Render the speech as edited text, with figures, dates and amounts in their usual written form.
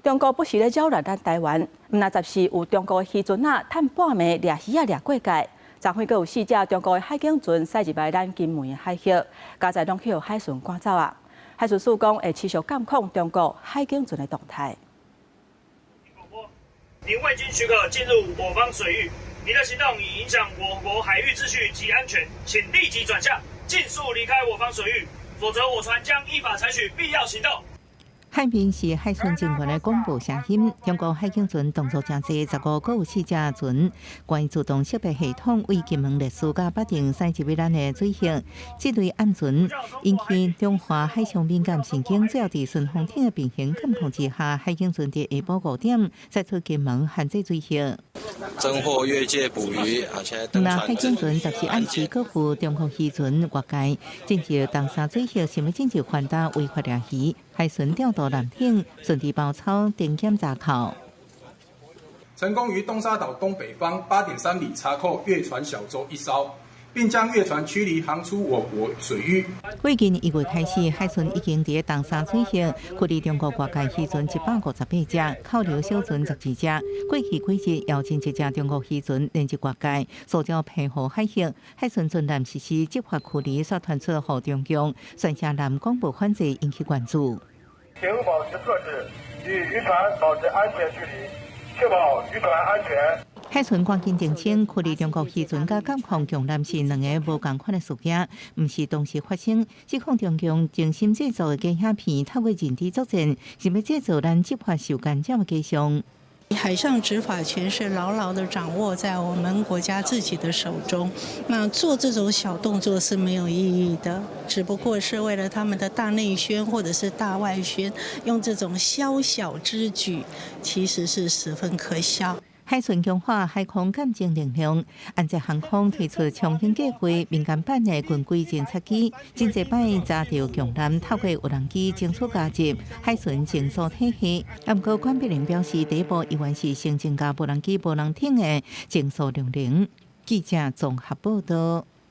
中國不時咧擾亂咱台灣，毋但十四有中國漁船仔趁半暝掠魚仔掠過界，昨昏閣有四隻中國的海警船駛入來咱金門的海域，佳哉攏予海巡趕走啊！海巡署講會持續監控中國海警船的動態。你未經許可進入我方水域，你的行動已影響我國海域秩序及安全，請立即轉向，盡速離開我方水域，否則我船將依法採取必要行動。海面是海巡人員的廣播聲音。中國海警船動作誠濟，15閣有四隻船，關自動識別系統為金門麗思佮北碇駛入去咱的水域。這類暗船引起中華海上敏感神經，最後佇順風艇的平行監控之下，海警船佇下晡5點駛出金門限制水域。偵獲越界捕魚，而且那海警船14暗時閣有中國漁船越界，進入東沙水域，想欲進入環島違法掠魚。海巡調度艦艇順利包抄定檢查扣，成功於東沙島東北方8.3里查扣越船小舟一艘，並將越船驅離航出我國水域。最近1月開始，海巡已經佇東沙水域驅離中國外界漁船158隻，扣留小船12隻。過去幾日，有真濟隻中國漁船連日越界，騷擾澎湖海域，海巡船艦實施執法驅離，煞傳出予中共宣示艦廣播反制，引起關注。請保持克制，與漁船保持安全距離，確保漁船安全。海巡趕緊澄清，驅離中國漁船佮監控強艦是兩个無仝款的事件，毋是同時發生。指控中共精心製作的假影片，透過認知作戰，是欲製造咱執法受干擾的假象。海上執法權是牢牢的掌握在我們國家自己的手中，那做這種小動作是沒有意義的，只不過是為了他們的大內宣或者是大外宣，用這種宵小之舉，其實是十分可笑。海巡強化海空鑑證力量，安捷航空推出長興計劃民間版的軍規偵察機，真濟擺查著強艦透過無人機偵測加入海巡偵搜體系。毋過管碧玲表示，第一步依然是先增加無人機、無人艇的偵搜量能。記者綜合報道。